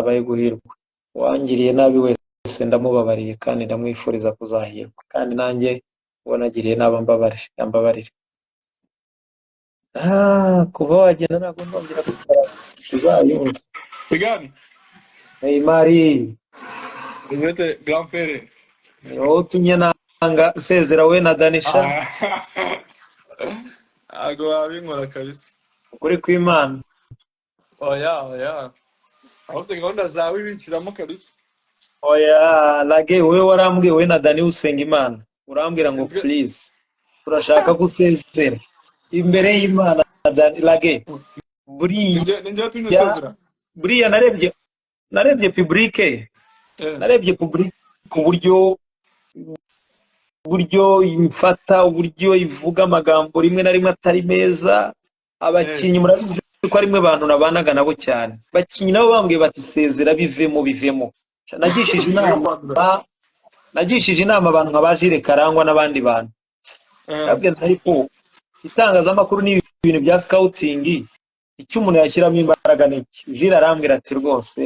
Hatabaye guhirwa. Uwangiriye nabi wese ndamubabariye kandi ndamwifuriza kuzahirwa, kandi nanjye uwo nagiriye nabi ambabarire, ambabarire. Ah, kuva wagenda ntabwo nzongera gukora, uzayumva. Pigani, Neymar. Ivete grand frère. Ni wowe utumye nanga nsezera, we na Danisha. Ntabwo wabinkora kabisa. Ukuri kw'Imana. Oya, oya. Aho ufite gahunda zawe ibiciramo kabisa. Oya Lage, wowe warambwiye, wowe na Dani usenga Imana, urambwira ngo please, turashaka ko usezera imbere y'Imana. Dani Lage, buriya Ninjye watumye usezera. Buriya narebye public, narebye public uburyo imfata, uburyo ivuga amagambo rimwe na rimwe atari meza. Abakinnyi murabizi ko ari mwe bantu nabanaga nabo cyane. Abakinnyi nabo bambwiye bati: "Sezera, bivemo, bivemo." Nagishije inama, nagishije inama abantu nka ba Jules Karangwa n'abandi bantu. Ndabwira nti: "Ariko itangazamakuru ni ibintu bya scouting, icyo umuntu yashyiramo imbaraga ni iki?" Jules arambwira ati: "Rwose,"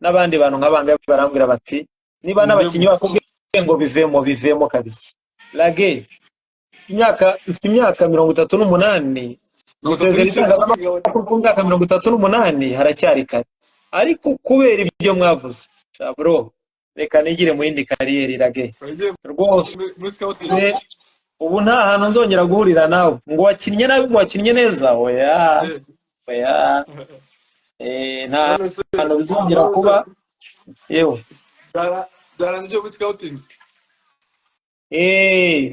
n'abandi bantu nk'abangaba barambwira bati: "Niba n'abakinnyi bakubwiye ngo bivemo, bivemo kabisa." Lage, imyaka mfite, imyaka 38, gusezera itangazamakuru ku myaka 38 haracyari kare, ariko kubera ibyo mwavuze, sha bro, reka nigire mu yindi carrière. Lage, Wagiye rwose muri scouting. Ubu nta hantu nzongera guhurira nawe ngo wakinnye nabi, ngo wakinnye neza, oya. Oya. Nta None se hantu bizongera none se kuba yewe. Byarangiye muri scouting?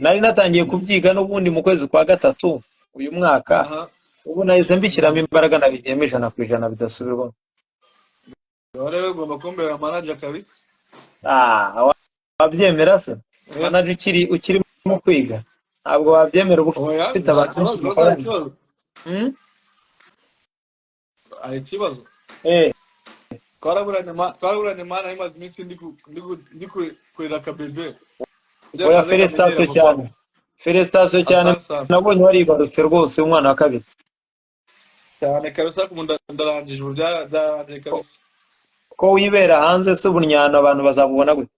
Nari natangiye kubyiga n'ubundi mu kwezi kwa gatatu uyu mwaka. Ubu nahise mbishyiramo imbaraga, nabigiyemo 100% bidasubirwaho. Rero rero ugomba kumbera manager kabisa. Ah, wabyemera se? Eh? Manager ukirimo kwiga, ntabwo wabyemera, uba Oya, ufite nta abantu benshi kibazo, rwose hari mukorana. ikibazo? Hmm? Hari ikibazo? Eh. Twaraburanye mana, imaze iminsi ndi kurera akabebe kugira Oya. kaze kamenyere. Félicitations Papa. cyane, félicitations cyane. Asante sana. Nabonye waribarutse rwose umwana wa kabiri. Cyane kabisa, ubu ndarangije, ubu byarangiye kabisa. Ko wibera hanze se, ubunyana abantu bazabubona gute?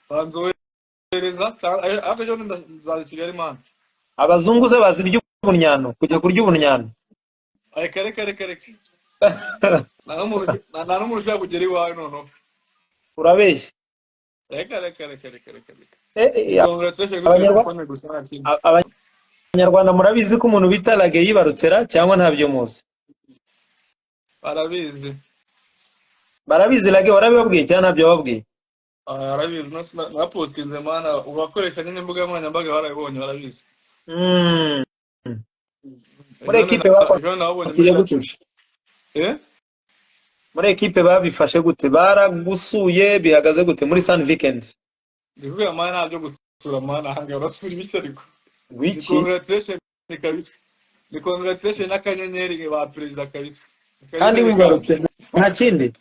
Banzohereza, ariko ejo nzaza i Kigali mana. Abazungu se bazi iby'ubunyano, kujya kurya ubunyano? Reka, reka, reka, reka, nta n'umuntu ushaka kugera iwawe noneho. Urabeshya. Reka, reka, reka, reka, reka, reka. Eh, Congratulations kuri telefone gusa, nta kindi. Abanyarwanda murabizi ko umuntu bita Lage yibarutse ra, cyangwa ntabyo muzi? Barabizi. Barabizi? Lage, warabibabwiye cyangwa ntabyo wababwiye? Ah, barabizi, napostinze mana, ubakoresha nyine imbuga nkoranyambaga barabibonye, barabizi. Muri Ejo ekipe ejo nababonye muri bakwakiriye gute? Eh. Muri ekipe babifashe gute? Baragusuye? Bihagaze gute muri Sun Weekend? Ndi kubwira mana, nta byo gusura mana, ahangaha urasura ibiki ariko? Ni Wiki? Congratulation kabisa, ni congratulation n'akanyenyeri ba perezida kabisa. Kandi Akanyenyeri ka wibarutse, nta kindi?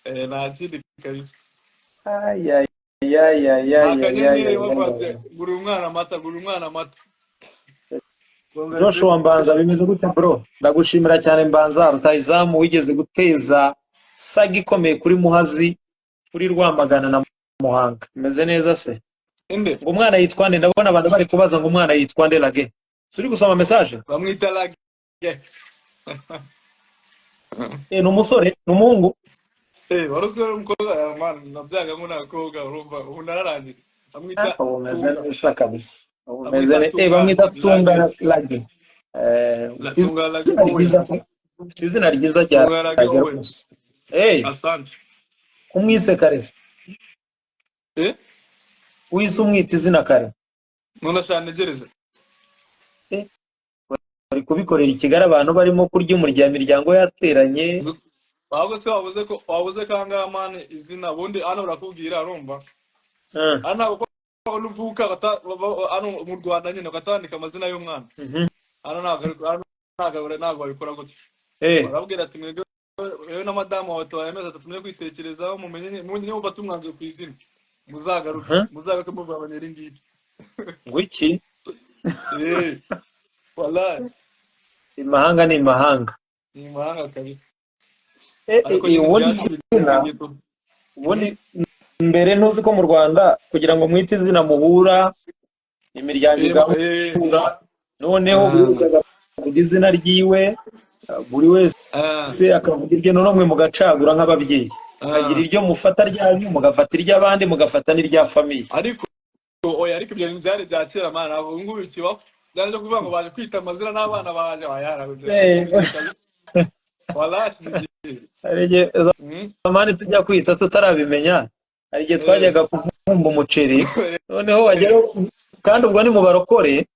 Eh, nta kindi kabisa. Ayayayayayayayaya. Nta kanyenyeri, bavuga ati: "Gura umwana amata, gura umwana amata." Joshua Mbanza, bimeze gute bro? Ndagushimira cyane Mbanza rutahizamu wigeze guteza saga ikomeye kuri Muhazi, kuri Rwamagana na Muhanga. Bimeze neza se? Inde? Ngo umwana yitwa nde? Ndabona abantu bari kubaza ngo umwana yitwa nde. Lage, turi gusoma message. Bamwita Lage. Eh, ni umusore, ni umuhungu? Eh, wari uzwi ko ari umukobwa ya man, nabyagamo n'abakobwa, urumva ubu nararangije. Bamwita Ubu umeze Tunga. neza kabisa, ubu umeze Bamwita neza. Tunga Bamwita Tunga. Lage. Lage, ufite Tunga Lage izina Owen. ryiza, ufite izina ryiza rya Tunga Lage Lage Owen. rwose. Asante. Kumwise kare se? Eh. Wise umwita izina kare? None ashaka ntegereze. Eh, bari kubikorera i Kigali, abantu barimo kurya umuryango, imiryango yateranye. Ahubwo se wabuze kangaha man izina? Ubundi hano barakubwira, urumva, hano ntabwo ko nuvuka hano mu Rwanda nyine bakatandika amazina y'umwana. Hano ntabwo hano ntabwo babikora gutyo. Barabwira ati: "Mwebwe wewe na madamu wawe tubaye amezi 3 mujye kwitekerezaho, mumenye mumenye mufate umwanzuro ku izina, muzagaruke." Muzagaruke muvuga iri ngiri. Ngo iki? Eh, wallahi. Imahanga ni imahanga. Ni imahanga kabisa. Ariko nyine Ubundi byasubitse izina igihe. Ubundi mbere ntuzi ko mu Rwanda kugira ngo mwite izina muhura, imiryango igahura, noneho buri wese akavuga izina ryiwe, buri wese akavuga irye, noneho mwe mugacagura nk'ababyeyi, mukagira iryo mufata ryanyu, mugafata iry'abandi, mugafata n'irya famille. Ariko oya, ariko ibyo bintu byari bya kera, man. Ntabwo ubu ngubu bikibaho. Byari byo kuvuga ngo baje kwita amazina n'abana baje, oya, ntabwo ibyo kabisa, wallahi hashize igihe. Hari igihe zamani tujya kwita tutarabimenya, hari igihe twajyaga kuvumba umuceri, noneho wagera, kandi ubwo ni mu barokore,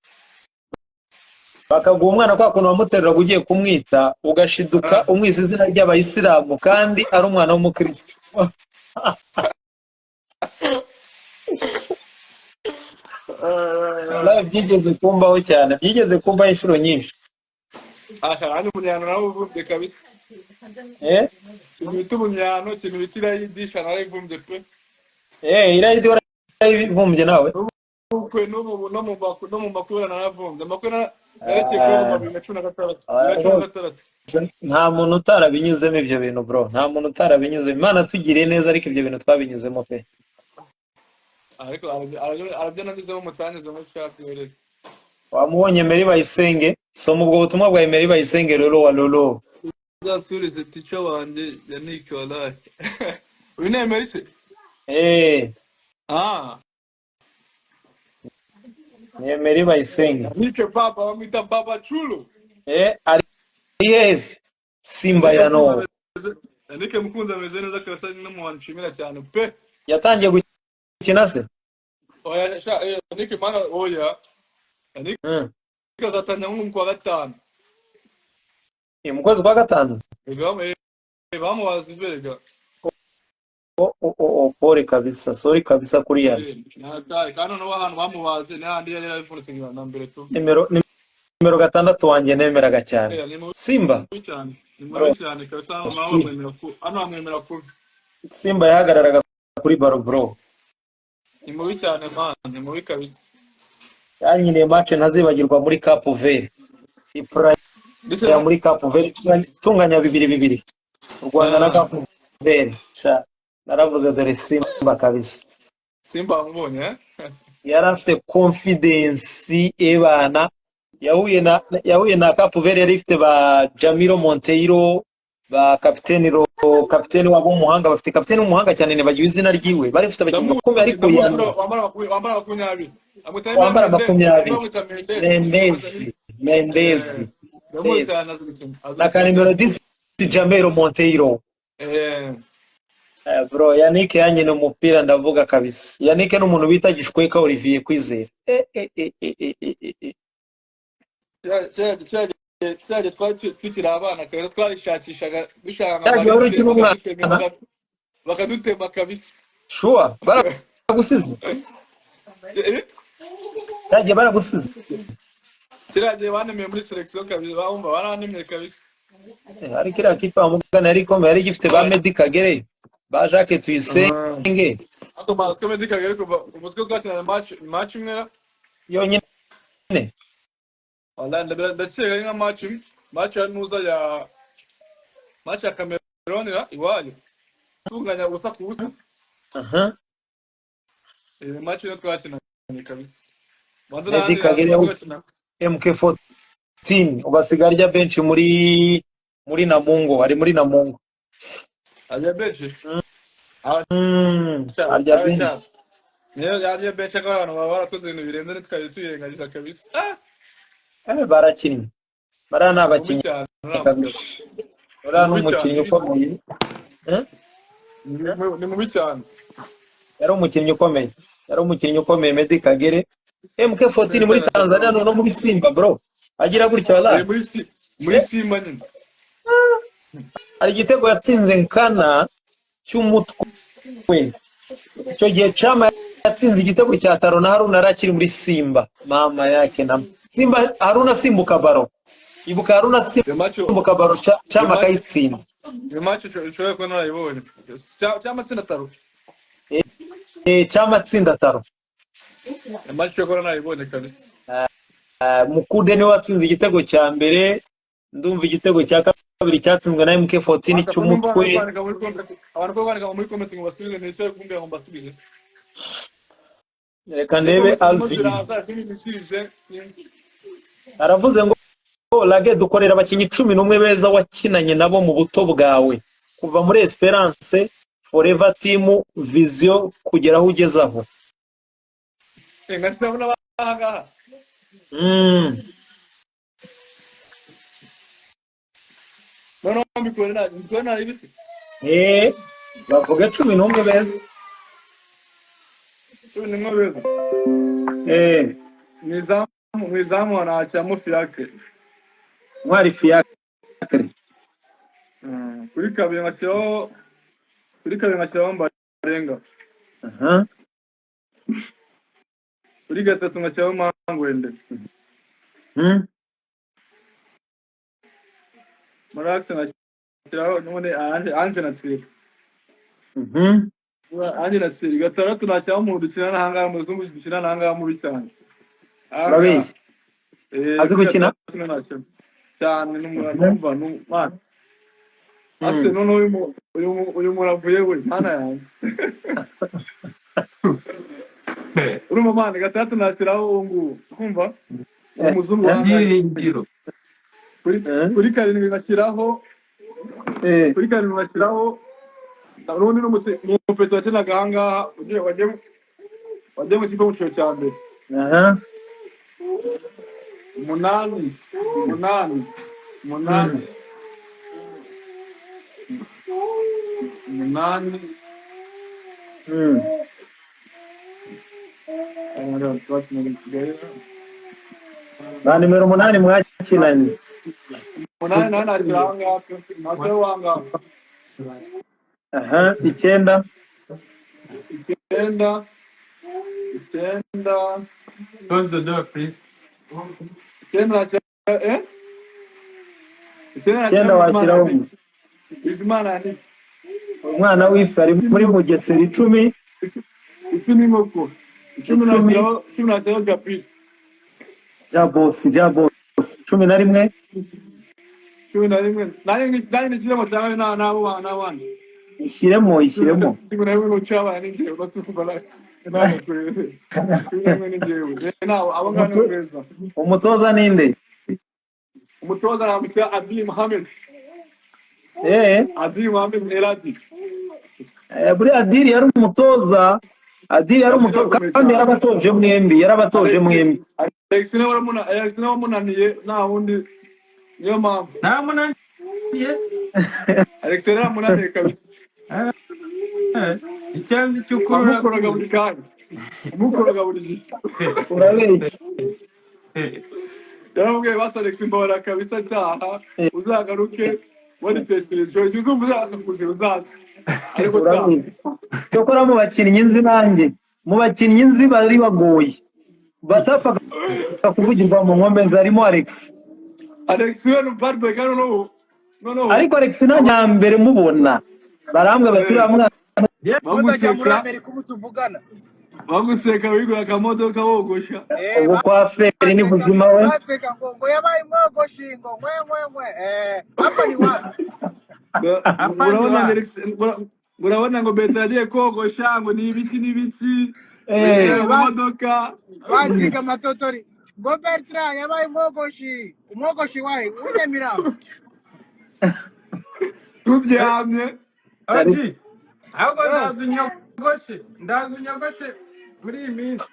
bakaguha umwana kwa kuntu wamuteruraga ugiye kumwita, ugashiduka umwise izina ry'abayisilamu kandi ari umwana w'umukristo. Wallahi byigeze kumbaho cyane, byigeze kumbaho inshuro nyinshi. Aha hano umunyano nawe uvumbye kabisa. Eh. Ikintu bita umunyano, ikintu bita irayidisha, nawe ivumbye pe. Eh, irayidi warayivumbye nawe? Ubukwe n'ubu no mu makuru naravumbye amakuru narekeye kuba mu 2016, 2016. Nta muntu utarabinyuzemo ibyo bintu, bro, nta muntu utarabinyuzemo. Imana tugiriye neza, ariko ibyo bintu twabinyuzemo pe. Ariko arabyo nanyuzemo mutanyuzemo, twabyiherera. Wamubonye Emery Bayisenge? Soma ubwo butumwa bwa Emery Bayisenge, Lolo wa Lolo. Uzasubirize tica wanjye Yannick, wallahi uyu ni Emery se? Eh. Ah. Ni Emery Bayisenge. Yannick baba, bamwita Baba Chulo. Eh, ari heza Simba ya no. Yannick Mukunzi ameze neza kabisa, ni n'umuntu nshimira cyane pe. Yatangiye gukina se? Oya sha, Yannick mana, oya, Yannick azatangira nko mu kwa gatanu. Mu kwezi kwa gatanu? Bamubaza iberega. Oh, oh, oh, pole kabisa, sorry kabisa kuri yana. Nataye kandi noneho ahantu bamubaze ni handi yari yaravunitse nka mbere tu. Nimero 6 wanjye nemeraga cyane. Ni mubi Simba cyane, ni mubi cyane kabisa. Hano naho bamwemera ku, hano bamwemera kubi. Simba yahagararaga kuri baro, bro. Ni mubi cyane, man, ni mubi kabisa. Yanyiniye match ntazibagirwa muri Cape Verde. Ipra Ndetse ya muri Cape Verde tunganya 2-2 u Rwanda na Cape Verde. Sha, naravuze dore Simba kabisa. Simba wamubonye, eh? Yari afite confidence ebana. Yahuye na Cape Verde yari ifite ba Jamiro Monteiro, ba kapiteni ro kapiteni wabo w'umuhanga, bafite kapiteni w'umuhanga cyane, nibagiwe izina ryiwe. Bari bafite abakinnyi bakomeye, ariko Ndamuzi. yana Wambara 20, amwita wambara Mendes. 20. Bamwita Mendes. Mendezi, Mendezi. Ndamuzi Mendezi. cyane, azi gukina, azi Na ka gukina nimero cyane. 10 Jamiro Monteiro. Bro, Yannick yanyina umupira, ndavuga kabisa. Yannick ni umuntu bita Gishweka Olivier Kwizera. Eh. Kera twari tukiri abana kabisa, twarishakishaga dushaka Cya gihe wari amaliste, ukiri umwana. bakadutema, bakadutema kabisa. Sure, baragusize. Eh? Cya gihe baragusize. Kiriya gihe banemeye muri selection kabisa, bumva baranemeye kabisa. Ariko iriya kipe wamugana yari ikomeye, yari igifite ba Meddie Kagere, ba Jacques Tuyisenge. Ariko mazi ko Meddie Kagere kuva ubu twe twakinana match imwe na Yonyine. Wallahi ndakeka ari nka match imwe, match ya nuza ya match ya Cameroon ra iwayo tunganya ubusa ku busa. Match niyo twakinanye kabisa, banza Meddie n'ahandi Kagere twakina. MK14 ubasiga arya benshi muri Namungo, ari muri Namungo. Ajya benshi. Arya benshi. Niyo yarya benshi, ariko abantu baba barakoze ibintu birenze, ntitwari tuyirengagiza kabisa. Ah! Barakinnye. Bariya ni Ni mubi abakinnyi cyane uriya mugabo. kabisa. Uriya Ni ni mubi cyane. umukinnyi ukomeye. Eh? Ni mubi cyane. Yari umukinnyi ukomeye. Yari umukinnyi ukomeye Meddie Kagere. MK14 muri Tanzania no muri Simba, bro. Agira gutya wallahi. Muri Simba nyine. Hari igitego yatsinze Nkana cy'umutwe. Icyo gihe Chama yatsinze igitego cya Taro na Haruna yari akiri muri Simba. Mama yake na Simba, Haruna asimbuka baro. Ibuka Haruna Iyo match asimbuka baro, iyo Chama match akayitsinda. Iyo match ushobora kuba narayibonye. Cyangwa Taro. Chama atsinda Taro. Iyo match ushobora kuba narayibonye kabisa. Mukude niwe watsinze igitego cya mbere. Ndumva igitego cya kabiri cyatsinzwe na MK14 Aka ko numva cy'umutwe. abantu kwandika muri comment, abantu ko kwandika muri comment ngo basubize, nicyo bari kumbwira ngo mbasubize. Reka Ndebe ndebe comment zirimo Alvin ziraza, izindi nisize, sinzi. Aravuze ngo: "Lague, dukorera abakinnyi 11 beza wakinanye nabo mu buto bwawe, kuva muri Esperance, Forever Team, Vision, kugera aho ugeze aho." Eh, ngashyiraho n'abahangaha. Noneho mbikore na ibisi. Eh, bavuga 11 beza. 11 beza. Mu izamu hanashyiramo Fiacre. Ntwari Fiacre. Kuri kabiri ngashyiraho Mbarenga. Kuri gatatu ngashyiraho Mangwende. Muri axe ngashyiraho n'ubundi Ange na Thierry. Ange na Thierry. Gatandatu nashyiraho umuntu dukina n'ahangaha, umuzungu dukina n'ahangaha mubi cyane. Ahangaha. Urabeshya. Eh, Azi kuri gukina? gatandatu nashyiraho cyane n'umva n'umwana. Ase noneho uyu muntu avuye we, mana yanjye. Urumva man, gatandatu nashyiraho uwo nguwo. Kumva? Uwo muzungu wahangaha. Byiringiro. Kuri kuri karindwi ngashyiraho kuri karindwi ngashyiraho n'ubundi n'umupeti wakinaga ahangaha, ugiye wagiye mu kigo mu cyiciro cya mbere. Umunani, umunani, umunani, umunani. Twakinaga i Kigali. Ba nimero 8 mwakinanye. Umunani nawe nashyira ahangaha pe, nashyiraho ahangaha. Aha, 9. 9, 9. Close the door, please. 9 nashyira, 9 9 nashyiraho Bizimana washyiraho. Yannick. Bizimana Yannick. Umwana w'ifi ari muri Bugesera. 10. Ifi n'inkoko. 10. 10. Nashyiraho 10, nashyiraho Gapi. Bya bosi, bya bosi. 11. 11 nanjye nishyiremo cyangwa n'abo n'abandi? Ishyiremo, ishyiremo. 11 n'ucyabana n'ingewe basumva nawe. 11 n'ingewe nabo, abo ngabo ni beza. Umutoza ninde? Umutoza namushyira Adili Mohamed. Adili Mohamed Eladi. Buriya Adili yari umutoza, Adili yari Adili umutoza arakomeye kandi cyane. yarabatoje mwembi, yarabatoje Alex mwembi. Alex niwe Alex niwe wamunaniye, nta wundi, niyo mpamvu. Ntamunaniye. Alex yari yaramunaniye kabisa. Icyanzi cy'ukuri. Wamukoroga buri kanya, umukoroga buri gihe. Urabeshya. Yaramubwiye: "Basi Alex, mbora kabisa, taha uzagaruke waritekereje, igihe uzumva ushaka kuza uzaza, ariko taha." Urabeshya. Cyokora mu bakinnyi nzi, nanjye mu bakinnyi nzi bari bagoye, batapfaga kuvugirwa mu nkomezi, harimo Alex. Alex we ni bad boy kandi noneho Ariko Alex nanjye mbere mubona barambwe bati: "Uriya mwana." Utajya muri Baguseka. Amerika ubu tuvugana. Baguseka wigura akamodoka wogosha. Ubu kwa feri ni Banseka buzima we. Banseka ngo yabaye umwogoshi, ngo nkwe nkwe nkwe, hapa ni wapi? Hapa ni Urabona ngo wapi? Alex, urabona ngo Beta yagiye kogosha, ngo ni ibiki n'ibiki, ngo yigira mu modoka. Bansiga amatotori ngo Bertrand yabaye umwogoshi, umwogoshi wahe w'inyamirambo. Turyamye. Oji, ahubwo Yo. ndaza unyogoshe, ndaza unyogoshe muri iyi minsi.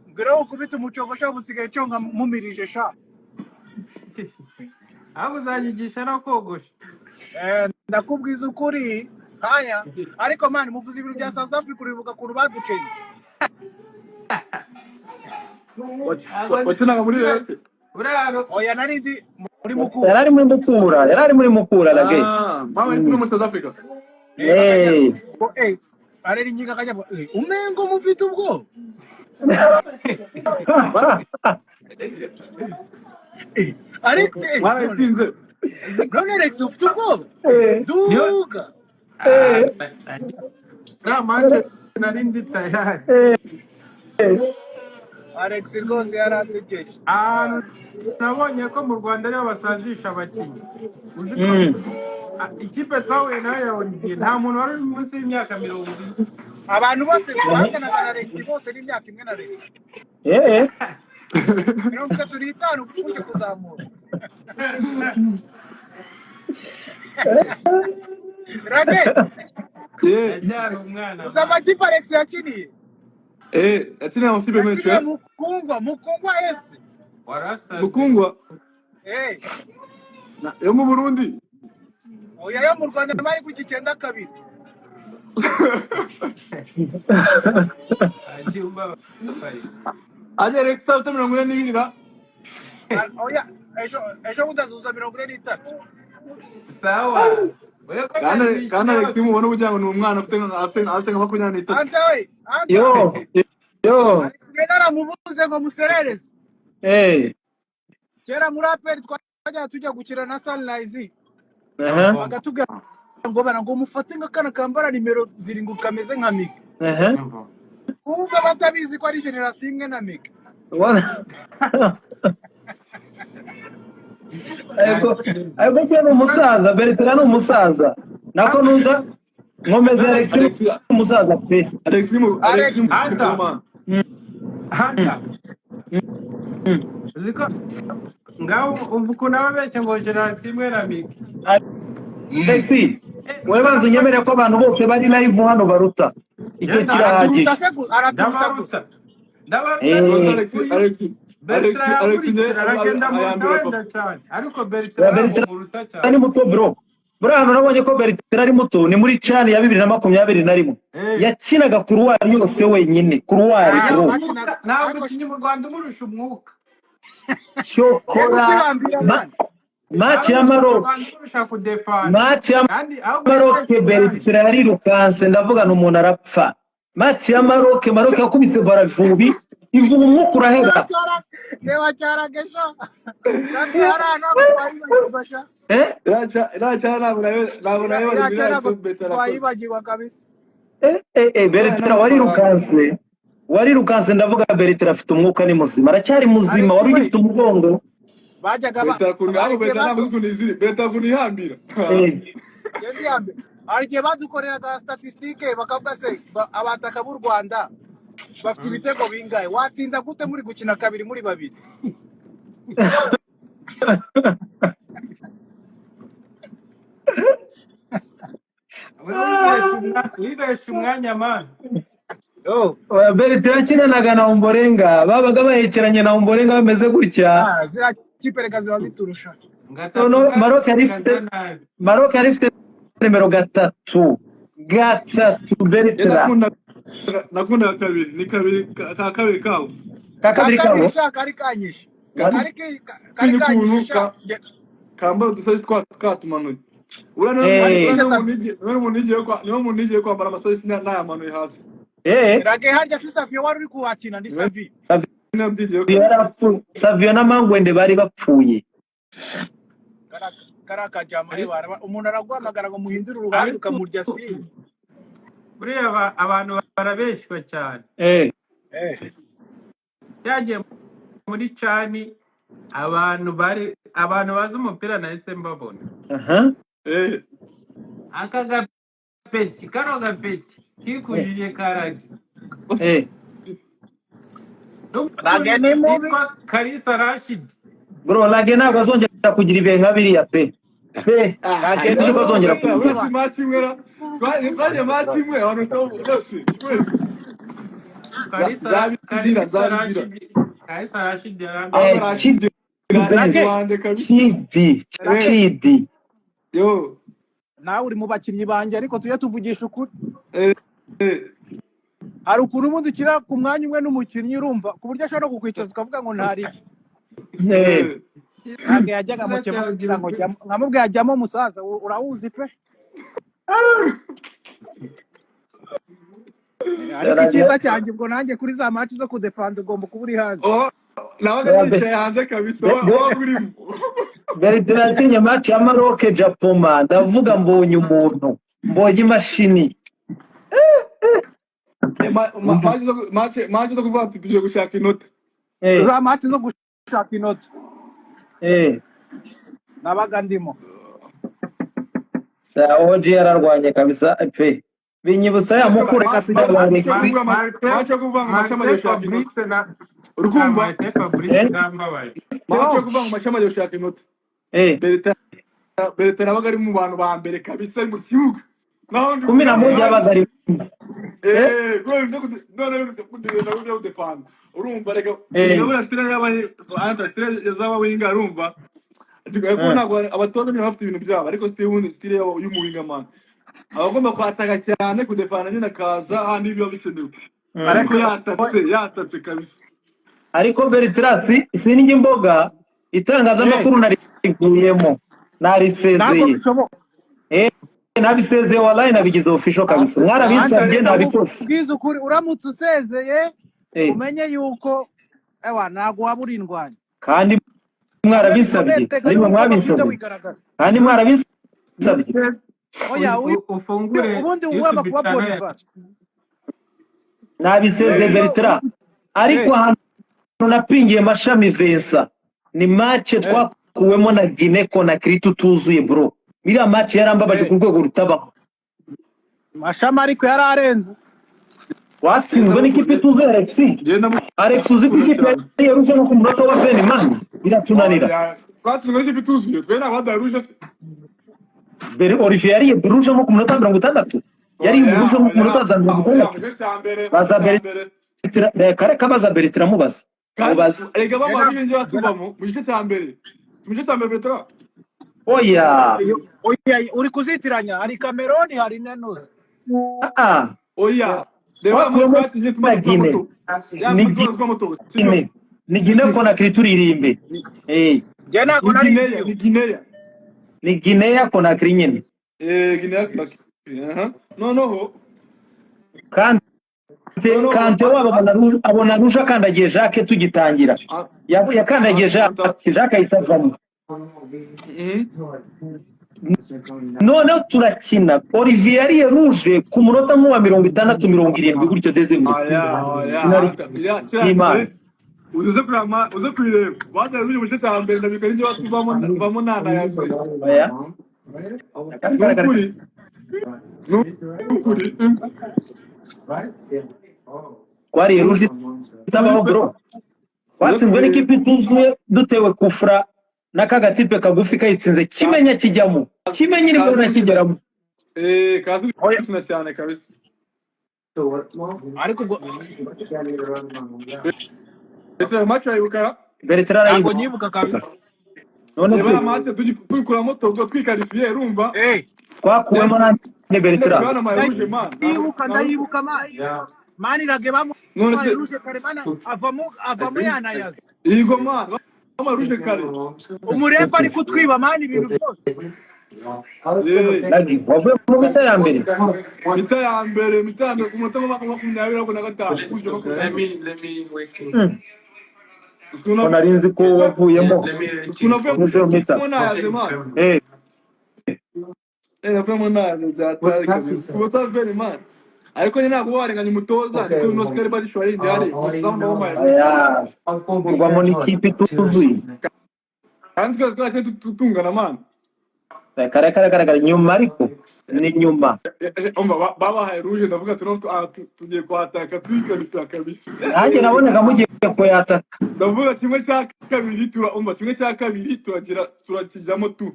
Ngwino ukubita umucogosha, busigaye conka mumirije sha. Ahubwo uzanyigisha no kogosha. Eh, ndakubwiza ukuri haya. Ariko man, muvuze ibintu bya South Africa, uribuka ukuntu baducenze? Ntabwo Wakinaga muri buriya Rayon? buriya Oya, nari ndi muri Mukura. Yari ari muri Mukura, yari ari muri Mukura, Lage. Ah, mama ari muri South Africa. Eh, bakajya Eh. ngo arera inyiga akajya avuga, umengo mufite ubwoba. Alex, none Mwarayitsinze. None Alex ufite ubwoba? Niyo Duga. Uriya match nari ndi tayari. Alex rwose yaransekeje. Ahantu nabonye ko mu Rwanda ariho basazisha abakinnyi, uzi ko ikipe twahuye nayo ya Olivier nta muntu wari uri munsi y'imyaka 40. Abantu bose banganaga na Alex bose n'imyaka imwe na Alex. 35 gutyo kuzamura. Rage, Eh, Yacyari umwana uzi man. amakipe Alex yakiniye? Yakiniye amakipe menshi. Yakiniye Mukungwa FC. Warasaze. Mukungwa Eh, yo mu Burundi. Oya, yo mu Rwanda bari ku 92. Agiye umbabaye. Ajya Alex afite 42 ra. Oya, ejo bundi azuza 43. Sawa. Wewe ko Kandi imikino kandi Alex y'abakuru. mubona ugira ngo ni umwana afite nka 23. Anta we, Anta. Yo yo. Alex rero naramubuze ngo muserereze. Kera muri APR twajyaga tujya gukina na Sunrise. Aha. Bakatubwira ngo bana ngo mufate nka kana kambara nimero 7 kameze nka Mika. Aha. Kumva batabizi ko ari generation imwe na Mika. Ariko kera ni umusaza, Bertrand ni umusaza. Nako nuza nkomeza Alex ni Alex umusaza pe. Alex ni mu Alex Alex ni mukuru Anta, man. Anta. Uzi ko ngaho umva ukuntu aba abeshya ngo generation imwe na Mika. Alex, wowe banza unyemere ko abantu bose bari live hano baruta. Icyo Yenda kirahagije. araturuta se araturuta gusa. Ndabaruta. Ndabaruta Rwose Eh, Alex uyu Alex Alex Bertrand Alex nge yankurikira aragenda muruta ayambira wenda papa. cyane ariko oya, Bertrand ntabwo Bertrand muruta cyane. ni muto bro. Buriya hantu nabonye ko Bertrand ari muto ni muri CHAN ya 2021. Yakinaga kuruwari yose wenyine. Kuruwari Oya, bro. umwuka Bakinaga nta ariko mukinnyi mu Rwanda umurusha umwuka. yego Cyokora kwihambira man. match Nta ya mukinnyi mu Maroc. Rwanda umurusha kudefanda. Match ya Kandi ahubwo Maroc yatesha umwanya. Bertrand yarirukanse ndavuga ni umuntu arapfa. Match ya Maroc, Maroc yakubise Baravubi ivuba umwuka urahera. Reba cyaragesha. Cyara ntabwo twayibagirwa sha. Eh? Iracha ntabwo nayo Iriya bari cya ntabwo Bertrand akoze. twayibagirwa kabisa. Bertrand n'amafaranga. warirukanse. Warirukanse ndavuga Bertrand afite umwuka ni muzima. Aracyari muzima Alex wari we ugifite umugongo. bajyaga Bertrand akunda hari ahubwo igihe Bertrand ntabwo badu uzi ukuntu iziri. Bertrand akunda ihambira. Ngende yambe. Hari igihe badukoreraga statistique bakavuga se abataka b'u Rwanda bafite ibitego bingahe, watsinda gute muri gukina kabiri muri babiri? Wewe wibesha umwanya man. Oh, Bertrand yakinanaga na Ombolenga, babaga bahekeranye na Ombolenga bameze gutya. Ziriya kipe reka ziba ziturusha. Ngatatu Noneho Maroc yari ifite kaza nabi. Maroc yari ifite nimero 3. 3 Bertrand. Nakunda kabiri ni kabiri ka kabiri kabo. Ka Ka kabiri kabiri kabo. sha kari kanyishe. Wari Kari kari Ukuntu kanyishe sha. kambaye udusasi twatumanuye. Uriya Kari eh kishe sa niwe muntu yigiye kwambara amasogisi nayamanuye hasi. Rage harya si Savio wari uri kuhakina ndi Niwe Savio. Savio nabyigiye kabisa. yarapfuye. Savio na Mangwende bari bapfuye. Kari kajama Ariko umuntu araguhamagara ngo muhindure uruhande ariko ukamurya si. buriya abantu barabeshywa cyane. Cyagiye muri cani abantu bari abantu bazi umupira nahise mbabona. Aha. Aka gapeti kano gapeti kikujije karagi. Rage N'ubundi ni mubi. yitwa Kalisa Rashid. Bro, Lage ntabwo azongera kugira ibihe nka biriya pe. Pe. Rage Sinzi ni ko azongera mubi. kubigira. Uretse match imwe ra. Twaje match imwe abantu bose twese. Kalisa Nzabigira Kalisa nzabigira. Rashid Kalisa Rashid yarambwiye. Ahubwo Chidi Rashid ni Benz. wanjye kabisa. Chidi. Chidi. Yo. Nawe uri mu bakinnyi banjye ariko tujye tuvugisha ukuri. Hari ukuntu ubundi ukina ku mwanya umwe n'umukinnyi urumva ku buryo ashobora kukwicaza ukavuga ngo ntari. Ntabwo yajyaga mu kibuga ngo jyamo, nkamubwira jyamo musaza urawuzi pe. Ariko icyiza cyanjye ubwo nanjye kuri za match zo kudefanda ugomba kuba uri hanze. Nabaga nicaye hanze kabisa wabaga urimo. Bertrand yakinnye match ya Maroc Japoma ndavuga mbonye umuntu mbonye imashini. Match zo kuvuga ati tugiye gushaka inota. Za match zo gushaka inota nabaga ndimo. Sa OG yararwanye kabisa pe, binyibutsa ya Mukura Reka tujye wa Alexi. Match yo kuvuga ngo Martin Mashami agiye gushaka inota. Fabrice na Urikumva? Martin Fabrice yarambabaje. Match yo kuvuga ngo Mashami agiye gushaka inota. Bertin nabaga ari mu bantu ba mbere kabisa, ari mu kibuga. Naho ndi 11 yabaga ari. Kubera ibyo none kudefenda, byo kudefanda. Urumva, reka buriya style y'aba anta style z'aba winger, urumva? Ariko ntabwo abatoza nyine bafite ibintu byabo, ariko style ubundi style y'umuwinger man aba agomba kwataka cyane, kudefanda nyine akaza handi biba bikenewe. Ariko yatatse kabisa. Ariko Bertrand, sinjye imboga itangazamakuru narivuyemo. Ntabwo Narisezeye. bishoboka. Nabisezeye wallahi, nabigize official kabisa, mwarabinsabye. Reka Nabikoze. nkubwize ukuri, uramutse usezeye umenye yuko ewa ntabwo waba uri indwanyi. Kandi mwarabinsabye. Reka Ariko ugomba guhita mwabinsabye wigaragaza. Kandi mwarabinsabye. Oya, uyu Ufungure ubundi ugomba YouTube kuba channel. polyvalent. Nabisezeye. Iyo Bertrand, ariko ahantu napingiye Mashami Vincent ni match twakuwemo na Guinea Conakry tutuzuye, bro. Iriya match yarambabaje ku rwego rutabaho. Mashami ariko yari arenze. Watsinzwe n'ikipe ituzuye, Alex. Ngenda. Alex, uzi ko ikipe yari rouge no ku munota wa 20, man, iratunanira. Twatsinzwe n'ikipe ituzuye, twe ntabwo baduhaye rouge. Mbere Olivier yariye rouge nko ku munota wa 60, yariye Oya, rouge nko ku oya, munota za mirongo oya, itandatu mu gice cya mbere, mu Baza gice cya mbere. Bertrand, reka reka, baza Bertrand, mubaza. Kandi Mubaza. erega bamuha rouge njye batuvamo mu gice cya mbere, mu gice cya mbere, Bertrand. Oya. Oya, uri kuzitiranya, hari Cameroon, hari nenuzi. Ah. Oya, reba Twakuwemo twatsinze na tumaze Guinea. moto ya Ni tumaze moto, sibyo? Guinea, ni Guinea Conakry, turirimbe. Njye ntabwo Ni nari Guinea. ndiyo. Ni Guinea. Ni Guinea Conakry nyine. Guinea Conakry, aha. Noneho Kante noneho Kante wabo abona rouge, akandagiye Jacques tugitangira. Yakandagiye Jacques, Jacques ahita avamo. Noneho turakina, Olivier yariye rouge ku munota nk'uwa 60, 70 gutyo, deuxième. Aya, oya. Sinari Ya kiriya n'Imana. Uze kurama, uze kuyireba, baduhaye rouge mu gice cya mbere, ndabika ninjye batuvamo vamo nanayaze. Oya. Ni ukuri, ni ukuri. Twariye rouge itabaho, bro. Twatsinzwe n'ikipe ituzuye, dutewe kufra n'akagatipe kagufi kayitsinze, Kimenya kijyamo, Kimenyi nibwo Kazi nakigeramo. Kazi Oya. gukina cyane kabisa. Ariko ubwo Bertrand, match urayibuka? Bertrand ntabwo arayibuka. nyibuka kabisa. None Reba se ya match tuyikuramo Togo twikarifiye, urumva? Twakuwemo nande, Bertrand? Ndabona ama rouge man. Ndayibuka, ndayibuka man. Mani irage None bamuhaye se rouge kare man, avamo yanayaze. Yego man, ama rouge kare. Umurefa ari kutwiba man, ibintu byose. Lagi wavuye mu mi-temps ya mbere. Mi-temps ya mbere, mi-temps ya mbere, ku munota wa 25, gutyo, 20. Ko nari nzi ko wavuyemo Ukuntu muri mi-temps. avuyemo nayaze man. Navuyemo nayaze byatari kabisa ku munota wa 20 man. Ariko nyine ntabwo uba warenganya umutoza, niko ino Oscar Barisho yindi hari umuzamu wamuhaye rouge. Aya, kurwamo n'ikipe ituzuye. Kandi twese twagiye tutungana man. Reka reka reka reka, nyuma, ariko ni nyuma. Umva, babahaye rouge, ndavuga ati "No, tugiye kuhataka twikarita kabisa." Nanjye nabonaga mugiye kuyataka. Ndavuga kimwe cya kabiri tura, umva, kimwe cya kabiri turagira turakijyamo tu.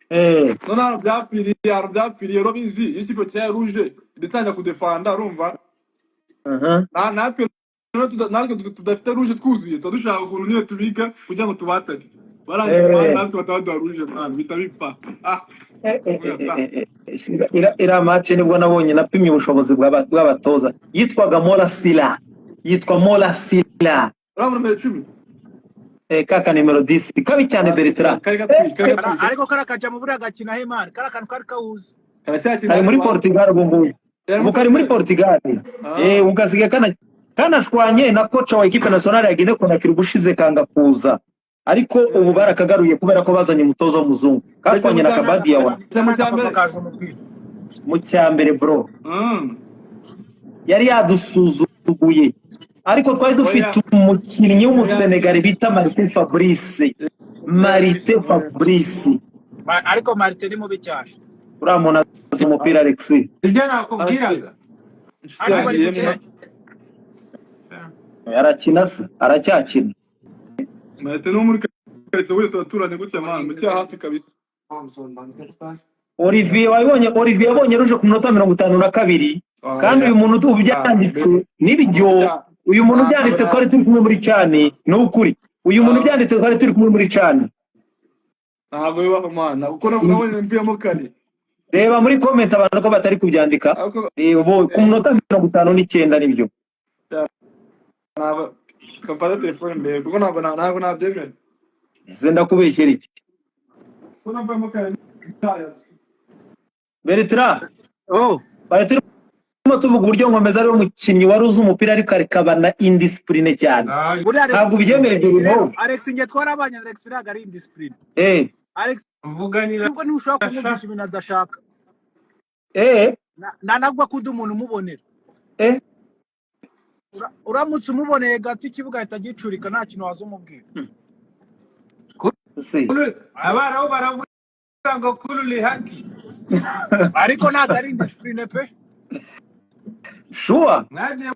None ahantu byapfiriye, urabizi, iyo ikipe cya rouge idatangira kudefanda, urumva? Natwe natwe tudafite rouge twuzuye, tuba dushaka ukuntu nyine tubika kugira ngo tubatake, barangije man, natwe batabaduha rouge man, bihita bipfa, ah. Iriya match nibwo nabonye napimye ubushobozi bw'abatoza. Yitwaga Mola Sila, yitwa Mola Sila. Uriya nomero 10. Kaka nimero 10 kabi cyane, Bertrand. Kari gatwika, kari gatwika. Ariko kariya kajya mu buriya gakina he man? Kariya kantu kari kawuzi. Karacyakina. Kari muri Portugal ubu ngubu. Yari Ubu kari muri Portugal. Ubu gasigaye kanashwanye na coach wa équipe nationale ya Guinea Conakry ubushize kanga kuza, ariko ubu barakagaruye kubera ko bazanye umutoza w'umuzungu. Kashwanye na Kabadi yawa. Mu cya mbere. Kariya kazi umupira. Mu cya mbere, bro. Yari yadusuzuguye. Ariko twari dufite Oya. umukinnyi w'umusenegali bita Martin Fabrice. Martin Fabrice. Ariko Martin ni mubi cyane. Uriya muntu azi umupira, Alex. Ibyo nakubwiraga. Inshuti Ariko yanjye bari yemwe. gukina. Arakina se? Aracyakina? Martin no muri karitsiye gutya, turaturanye gutya man, mu cya hafi kabisa. Olivier wabibonye? Olivier yabonye rouge ku minota 52. Kandi uyu muntu ubyanditse nibyo, uyu muntu ubyanditse twari turi kumwe muri CAN. Ni ukuri, uyu muntu ubyanditse twari turi kumwe muri CAN. Ntabwo bibaho man, kuko nabonye mvuyemo kare. Reba muri comment abantu ko batari kubyandika. Ariko Reba ku minota 59, nibyo. Ntabwo kamfata telefone mbere, kuko ntabwo nabyemera. Ese ndakubeshyera iki? Kuko navuyemo kare ntayazi. Bertrand. Oh. Bari turimo tuvuga uburyo Nkomeza ari umukinnyi wari uzi umupira, ariko akaba na indiscipline cyane. Buriya Alex. Ntabwo ubyemera ibyo bintu? Rero Alex, njye twarabanye, Alex ntabwo ari indiscipline. Alex Mvuganira. ubwo ntushobora kumwumvisha ibintu adashaka. Nta nabwo akunda umuntu umubonera. Uramutse umuboneye gato, ikibuga ahita gicurika, nta kintu waza umubwira. Si. Abarabu baravuga ngo kululi haki. Ariko ntabwo ari indiscipline pe. Sure. Mwagiye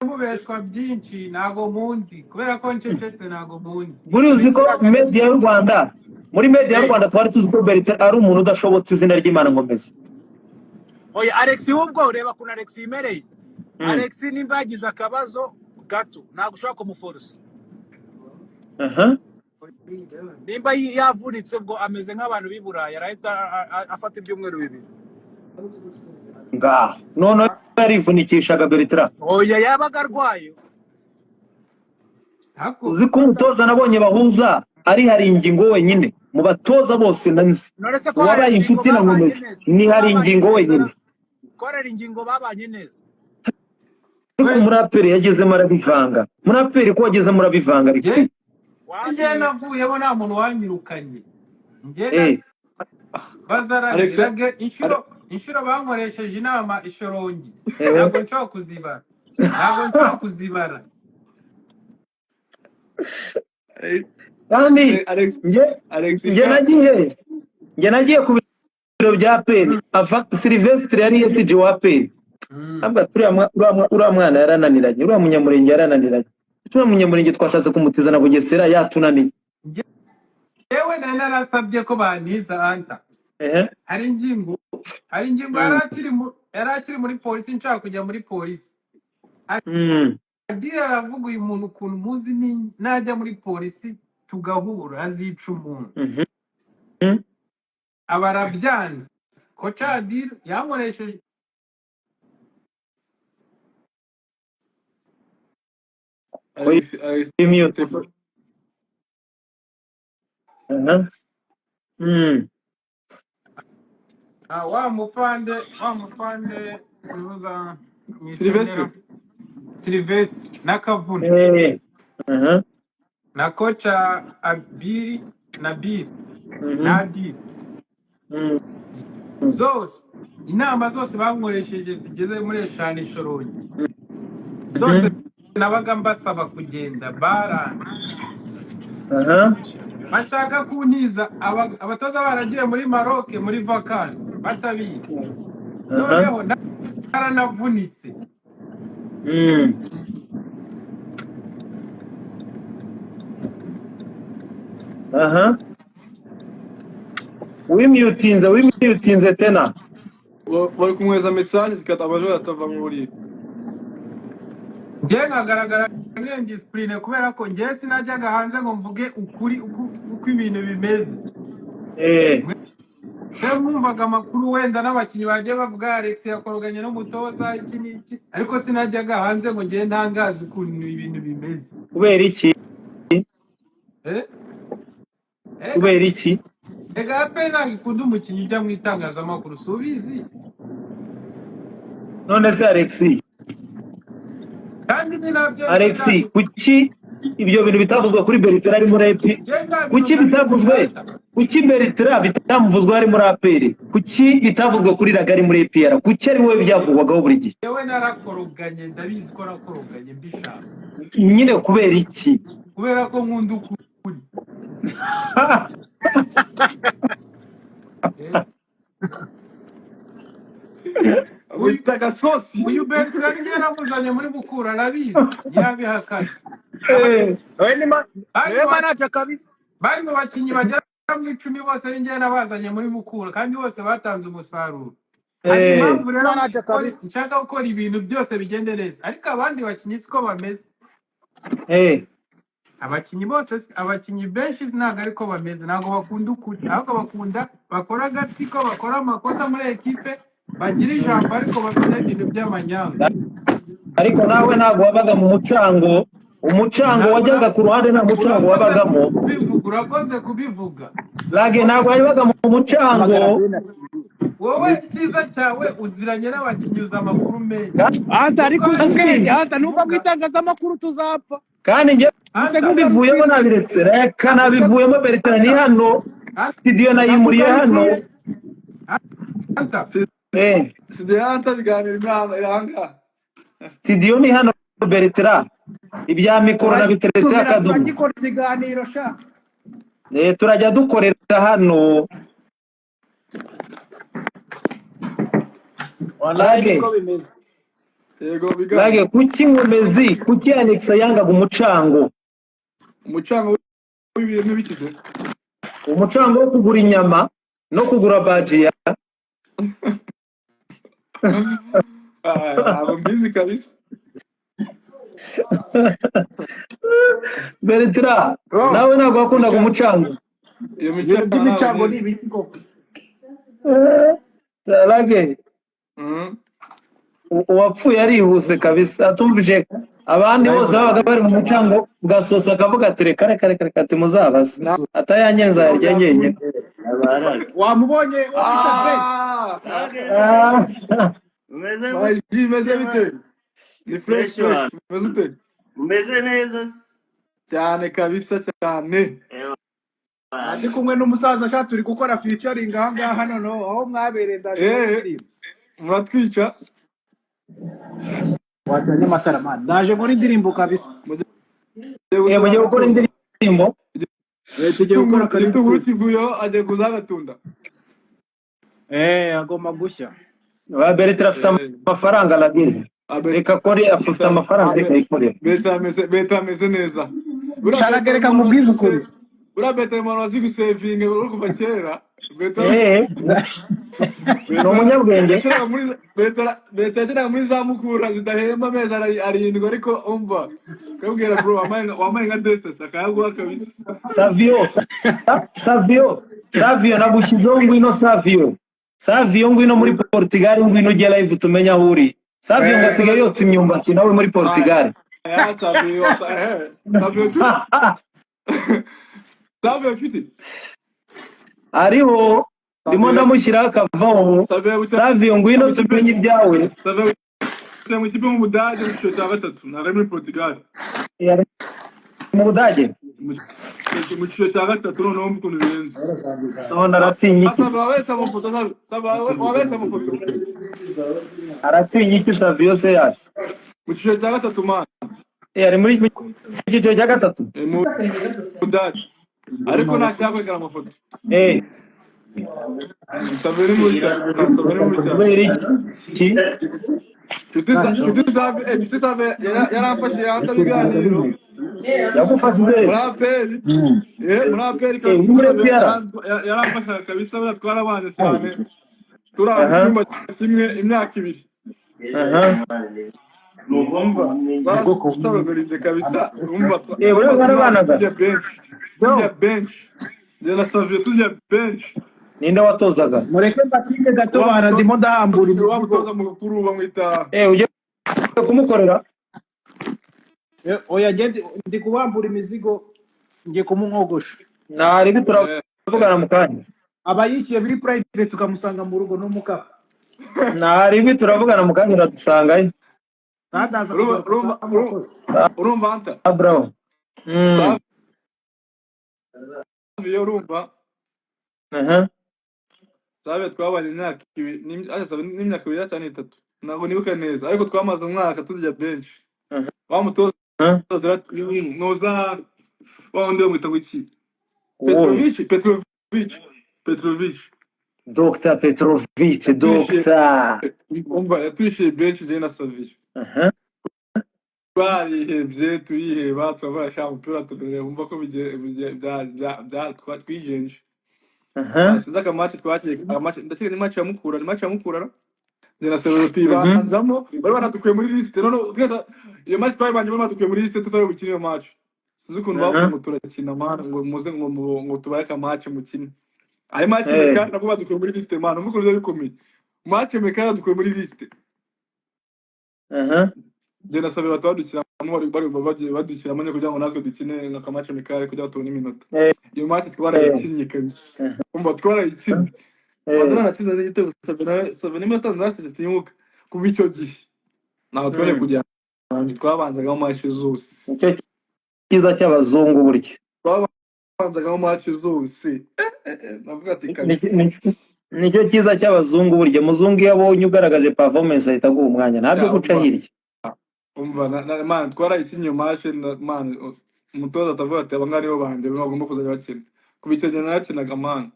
mubeshwa byinshi, ntago munzi kubera ko ncecetse, ntago munzi. Buri uzi ko media y'u Rwanda, muri media y'u Rwanda twari tuzi ko Bertrand ari umuntu udashobotse, izina ry'Imana, Nkomeza. Oya, Alex ubwo ureba ukuntu Alex yimereye. Alex nimba yagize akabazo gato, ntabwo ushobora kumuforosa. Nimba yavunitse, ubwo ameze nk'abantu b'i Burayi, arahita afata ibyumweru 2. Ngaho noneho yarivunikishaga, Bertrand. Oya, yabaga arwaye. Ariko Uzi ko umutoza nabonye bahuza ari hari ingingo wenyine mu batoza bose nanzi None se ko uwabaye hari ingingo inshuti na babanye Nkomeza neza, ni ko hari babanye ingingo neza, wenyine. ko hari ingingo babanye neza. Ariko muri APR yagezemo arabivanga, muri APR ko wagezemo urabivanga, Alex. Njye Wapi? navuyemo, nta muntu wanyirukanye njye. Alex. Bazarage inshuro bankoresheje inama ishorongi, ntabwo nshobora kuzibara, ntabwo nshobora kuzibara. Kandi Alex. njye Alex. njye nagiye ku biro bya APR, ava Sylvestre yari SG wa APR. Ntabwo uriya mwana yarananiranye, uriya munyamurenge yarananiranye, uriya munyamurenge twashatse kumutiza na Bugesera yatunaniye. Yewe, nari narasabye ko bantiza anta. Hari ingingo yari akiri muri polisi, nshaka kujya muri polisi. Adira aravuga, uyu muntu ukuntu muzi, najya muri polisi tugahura azica umuntu. Aba arabyanze, koca Adira yankoresheje. Alex, Alex. Kuri mute. Telefone. Aha. Ah, wa mufande uza mu Sylvestre. isomero, Sylvestre n'akavuna. Aha. Na koca Abiri na Biri na Adiri. Zose inama zose bankoresheje zigeze muri 5 ishorongi zose, nabaga mbasaba kugenda, baranze. Bashaka kuntiza, abatoza baragiye muri Maroc muri vacances batabizi. Noneho naranavunitse. Aha. Wimyutinze tena. Bari kumwohereza message zikata amajwi atava mu buriri. Njye nkagaragara nk'indisipurine kubera ko njye sinajyaga hanze ngo mvuge ukuri uko ibintu bimeze. Mwe mwumvaga amakuru wenda n'abakinnyi bagiye bavuga Alex yakoroganye n'umutoza iki n'iki, ariko sinajyaga hanze ngo njye ntangaze ukuntu ibintu bimeze. Kubera iki? Eh? Erega Kubera iki? Erega APR ntabwo ikunda umukinnyi ujya mu itangazamakuru, si ubizi? None se Alex, Kandi ni nabyo njye Alex, ntabwo kuki ibyo bintu bitavuzwe kuri Bertrand ari muri epi? Njye nta bintu Kuki nari bitavuzwe? kubirata. Kuki Bertrand bitamuvuzwe ari muri APR? Kuki bitavuzwe kuri Ragari muri APR? Kuki ari wowe byavugwagaho buri gihe? Yewe, narakoroganye, ndabizi ko nakoroganye mbishaka. Nyine kubera iki? Kubera ko nkunda ukuri. Eh, uyu Wita gasosi. Uyu Bertrand njye namuzanye muri Mukura, arabizi, ntiyabihakana. Wewe ni Bari niwe mu manager kabisa. Bari mu bakinnyi bagera mu 10 bose ni njye nabazanye muri Mukura, kandi bose batanze umusaruro. Hari impamvu rero Manager kabisa. nshaka gukora ibintu byose bigende neza, ariko abandi bakinnyi siko bameze. Abakinnyi bose abakinnyi benshi ntabwo ariko bameze, ntabwo bakunda ukuri, ahubwo bakunda bakora agatsiko, bakora amakosa muri ekipe, bagira ijambo ariko bafite ibintu by'amanyanga. Ariko nawe ntabwo wabaga mu mucango, umucango Ntabwo wajyaga ku ruhande, nta mucango urakoze wabagamo. kubivuga, urakoze kubivuga. Lage, ntabwo wabaga mu mucango. Hamagara Ben. Wowe icyiza cyawe uziranye n'abakinnyi, uzi amakuru menshi. Anta, ariko Kuko uzi ubwenge. Kandi Anta, nuva mu vuga itangazamakuru tuzapfa. Kandi njye Anta, mbivuyemo, nabiretse, reka nabivuyemo. Bertrand ni hano, Anta, studio nayimuriye hano. Ndakugarukiye. Anta. Sidehanta biganiro inama iranga. Studio ni hano, Bertrand, ibya mikoro nabiteretseho Uragitumira akadomo. turagikora ikiganiro sha. Turajya dukorera hano. Wallahi Lage, niko bimeze. Yego Lage, biganiro. kuki Nkomezi, kuki Alexa yangaga umucango? Umucango w'ibintu bikize. Umucango wo kugura inyama no kugura bajiya. Ah, ntabwo mbizi kabisa. Bertrand, Bro, nawe ntabwo wakundaga Imicango, umucango? iyo ibintu micango ntabwo by'imicango ni nyizi. ibiki koko? Lage, uwapfuye arihuse kabisa, atumvije abandi bose babaga bari mu mucango, gasosa akavuga ati reka reka reka reka, ati muzabaze atayanjye Ntabwo nzayarya njyenyine. byakunda. Wamubonye uwo bita Ben? Ah, Ah, Umeze Maji imeze gute bite? man? Ni fresh Fresh fresh. one. Umeze ute? Umeze neza se? Cyane kabisa cyane. Ewa. Ndi kumwe n'umusaza sha, turi gukora featuring aha ngaha noneho aho mwabereye, ndaje muri Eh, indirimbo. muratwica. Wacanye amatara man, ndaje muri indirimbo kabisa. Mugiye mugiye gusura gukora agatunda. indirimbo? Tugiye gukora Igitunguru akarimbo. kivuyeho agiye kuza agatunda. Agomba gushya. Ba Bertrand afite amafaranga, Lage. Reka kore, afite amafaranga, reka yikorere. Beta ameze neza. Buriya Shara, Beta reka ni umuntu nkubwize wazi ukuri. buriya Beta ni umuntu wazi gusevinga uri kuva kera. Beta Eh, ni Beta umunyabwenge. yakinaga muri Beta yakinaga muri za Mukura zidahemba amezi 7, ariko umva kabwira bro wambaye nka Destes akayaguha kabisa. Savio, Savio, Savio, nagushyizeho, ngwino Savio. Savio, ngwino muri Portugal, ngwino ujye live tumenye aho uri. Savio ngo asigaye yotsa imyumbati nawe muri Portugal. Ya Savio, Savio tu Savio mfite. Ariho ndimo Savio ndamushyiraho akavaho. Savio gutya Savio, ngwino mu kipe tumenye ibyawe. Savio gutya mu kipe mu Budage mu cyiciro cya gatatu, ntabwo ari muri Portugal. Ari mu Budage. Mu cyiciro cya gatatu, noneho wumva ukuntu birenze. None aratinya iki? Savio wabese amafoto, Savio wabese amafoto. Aratinya iki Savio se yacu? Mu cyiciro cya gatatu man. Ari muri mu cyiciro cya gatatu. Mu Budage. Ariko ntashaka kwerekana amafoto. Savio ni mubi cyane. Savio ni mubi cyane. Kubera iki? Nshuti Savio, Nshuti Savio yaramfashe yanze ibiganiro. Yagufashije Muri wese. APR, muri APR Uri muri Savio APR? yaramfashaga kabisa, buriya twarabanye cyane. Turi mu Aha. cyumba kimwe imyaka 2. Aha. Umva, twarasabagurije kabisa, umva, Buriya twamaze umwaka mwarabanaga? tujya bench. Tujya bench. Njye na Savio tujya bench. Ninde watozaga? Mureke mbatinde gato Wa bana, ndimo mutoza ndahambura wa imizigo. mutoza mukuru bamwita Ugiye kumukorera? Oya, njye ndi kubambura imizigo, ngiye kumunkogosha. Naribi turavugana mu kanya. Aba yishyuye biri private, tukamusanga mu rugo n'umukapa. Naribi turavugana mu kanya, uradusangayo. Sandaza urumva kugaruka urumva saa murakoze. urumva anta Bravo. Savio urumva. Aha. Savio twabanye imyaka 2, Savio n'imyaka 2 cyangwa 3, ntabwo nibuka neza, ariko twamaze umwaka turya bench. Wa mutoza nuza wa wundi bamwita ngo iki? Wowe. Petrovic, Petrovic, Petrovic. Dr Petrovic. Yatwishyuye. Dr. Umva, yatwishyuye bench njyewe na Savio. Twarihebye, turiheba, turavuga sha umupira turareba, wumva ko twigenje. Sinzi akamatch twakiye, akamatch ndakeka ni match ya Mukura, ni match ya Mukura no? Njye na Savio tuyibanzamo, bari banadukuye muri liste. None twese iyo match twayibanje, bari badukuye muri liste, tutari bukine iyo match. Sinzi ukuntu bavuze ngo turakina man, ngo muze ngo tubaye akamatch mukine ayo match. Mekani nabwo badukuye muri liste man, umva ukuntu byari bikomeye, match mekani badukuye muri liste. Njye na Savio batadushyiramo, bari bagiye badushyiramo nyine kugira ngo natwe dukine nka kamatch mekani kugira ngo tubone iminota. Iyo match twarayikinnye kabisa. Umva, twarayikinnye. Mazina natsinze n'igitego, Savio nawe, Savio niba yatanze nasize, sinibuka. Kuva icyo gihe ntabwo twongeye kujya hanze, twabanzagamo match zose. Nicyo cyiza cy'abazungu burya. Twabanzagamo match zose. Navuga ati kabisa. Nicyo cyiza cy'abazungu burya. Muzungu iyo abonye ugaragaje performance ahita aguha umwanya, ntabyo Sha, guca umva. hirya. Umva, man, twarayikinnye iyo match man, umutoza atavuga ati aba ngaba nibo banjye bagomba kuzajya bakina. Kuva icyo gihe narakinaga man.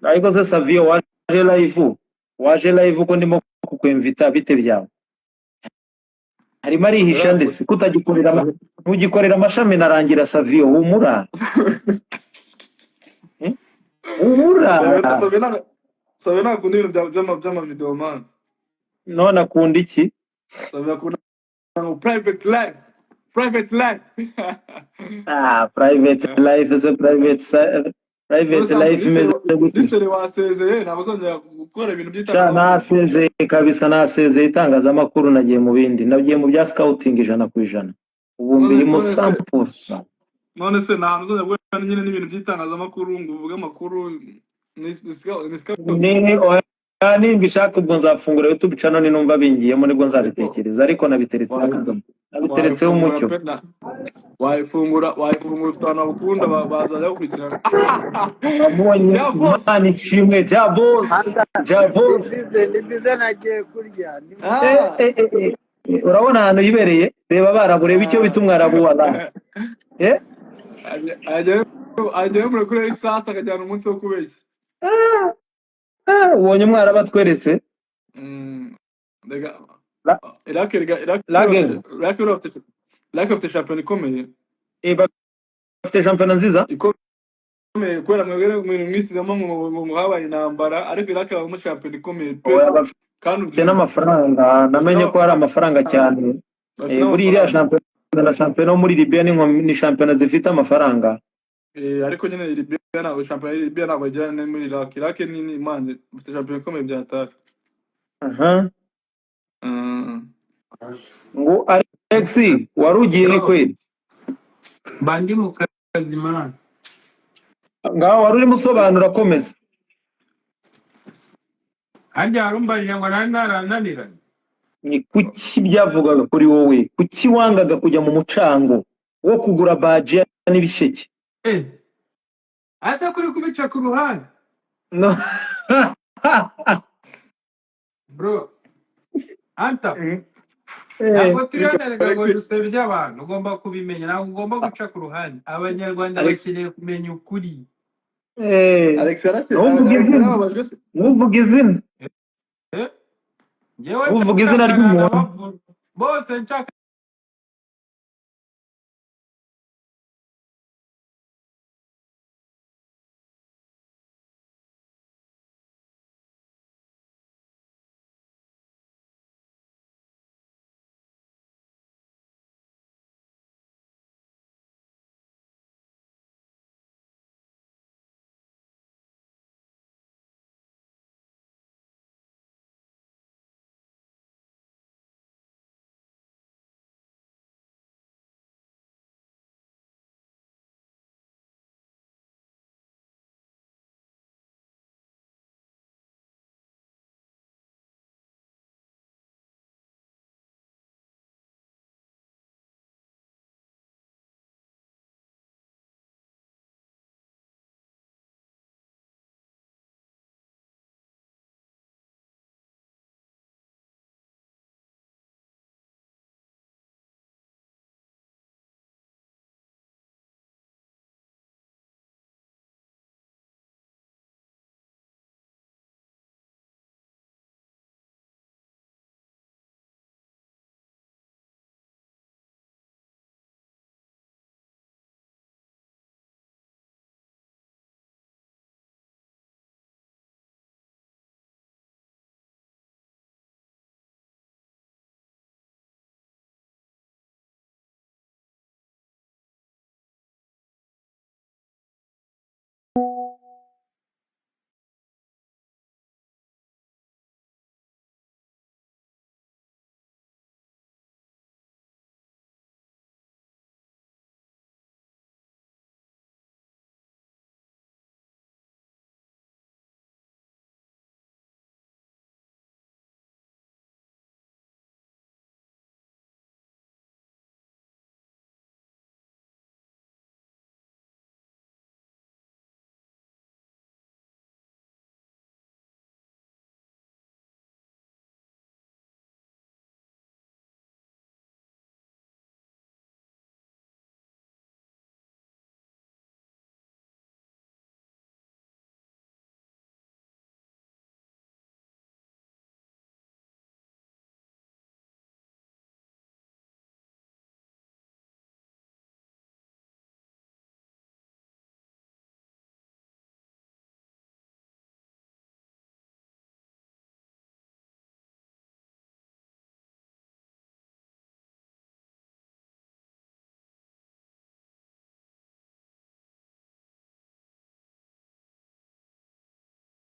Ariko se Savio, waje live, waje live ko ndimo kukwemvita, bite byawe? Harimo arihisha ndetse kutagikorera ntugikorera amashami narangira. Savio, humura. Eh? Humura. Savio ntakunda ibintu by'amavideo man. None akunda iki? Savio akunda ngo private life, private life. Ah, private life se, private life imeze gute? Disere wasezeye, ntabwo uzongera gukora ibintu Sha, by'itangazamakuru? nasezeye kabisa, nasezeye itangazamakuru, nagiye mu bindi, nagiye mu bya scouting 100%, ubu None mbirimo none se 100%. None se nta hantu uzongera guhura nyine n'ibintu by'itangazamakuru ngo uvuge amakuru? Ni scouting. Ni oya, nimba ishaka ubwo nzafungura YouTube channel, ninumva bingiyemo nibwo Ariko nzabitekereza, ariko nabiteretseho akadomo, nabiteretseho wayifungura umucyo. Pe na wayifungura, ufite abantu bagukunda bazajya bagukurikirana. Wabonye? Ja boss. Imana ishimwe, ja boss. Anta Ja ndi boss. bize, ndi bize, nagiye kurya ndi Eh, Ah eh, eh, eh, urabona ahantu yibereye? Reba abarabu, reba icyo bita umwarabu wa la eh. Ajyayo murekure isasu akajyana umunsi wo kubeshya. Ah, ah, ubonye umwarabu atweretse. Rega La Iraq, rega Iraq. Lageng. Iraq bafite shampiyona ikomeye. Eh, bafite shampiyona nziza. Ikomeye kubera mwebwe mwebwe mwisizemo ngo habaye intambara, ariko Iraq habamo shampiyona ikomeye pe. Oya, bafite Kandi ubyumve n'amafaranga, bafite namenye ko hari amafaranga cyane. Bafite Eh, buriya iriya n'amafaranga. Shampiyona na shampiyona yo muri Libya ni shampiyona zifite amafaranga. Eh, ariko nyine Libya ntabwo, shampiyona ya Libya ntabwo ijyana no muri Iraq. Iraq ni imana bafite shampiyona ikomeye bya hatari. Aha. Ngo Alex, wari ugiye he kweli? Mba ndi mu kazi man. Ngaho wari urimo usobanura, komeza. Harya harumbajije ngo nari narananiranye? Ni kuki byavugaga kuri wowe? Kuki wangaga kujya mu mucango wo kugura bajiya n'ibisheke? Eh, ase kuri kubica ku ruhande? No. Bro anta, Eh, ntabwo turi hano erega ngo Alex dusebye abantu, ugomba kubimenya, ntabwo ugomba guca ku ruhande, abanyarwanda Alex bakeneye kumenya ukuri. Eh, Alex yarase ntuvuge Alex izina. yarababajwe se. Ntuvuge izina. Eh, njyewe Ntuvuge izina nshaka ry'umuntu. nanabavuga bose nshaka.